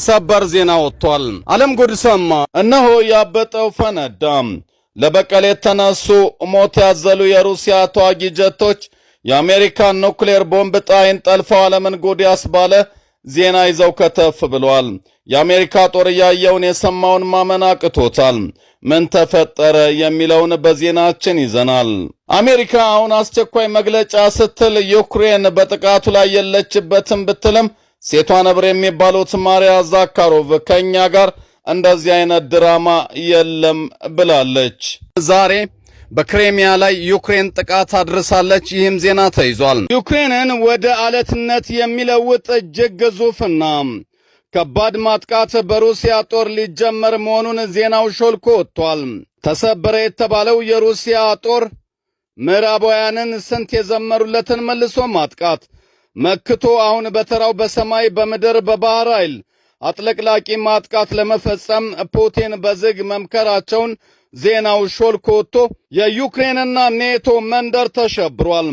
ሰበር ዜና ወጥቷል። ዓለም ጉድ ሰማ። እነሆ ያበጠው ፈነዳ። ለበቀል የተነሱ ሞት ያዘሉ የሩሲያ ተዋጊ ጀቶች የአሜሪካን ኑክሌር ቦምብ ጣይን ጠልፈው ዓለምን ጉድ ያስባለ ዜና ይዘው ከተፍ ብለዋል። የአሜሪካ ጦር ያየውን የሰማውን ማመን አቅቶታል። ምን ተፈጠረ የሚለውን በዜናችን ይዘናል። አሜሪካ አሁን አስቸኳይ መግለጫ ስትል ዩክሬን በጥቃቱ ላይ የለችበትም ብትልም ሴቷ ነብር የሚባሉት ማሪያ ዛካሮቭ ከእኛ ጋር እንደዚህ አይነት ድራማ የለም ብላለች። ዛሬ በክሬሚያ ላይ ዩክሬን ጥቃት አድርሳለች። ይህም ዜና ተይዟል። ዩክሬንን ወደ አለትነት የሚለውጥ እጅግ ግዙፍና ከባድ ማጥቃት በሩሲያ ጦር ሊጀመር መሆኑን ዜናው ሾልኮ ወጥቷል። ተሰበረ የተባለው የሩሲያ ጦር ምዕራባውያንን ስንት የዘመሩለትን መልሶ ማጥቃት መክቶ አሁን በተራው በሰማይ፣ በምድር፣ በባህር ኃይል አጥለቅላቂ ማጥቃት ለመፈጸም ፑቲን በዝግ መምከራቸውን ዜናው ሾልኮ ወጥቶ የዩክሬንና ኔቶ መንደር ተሸብሯል።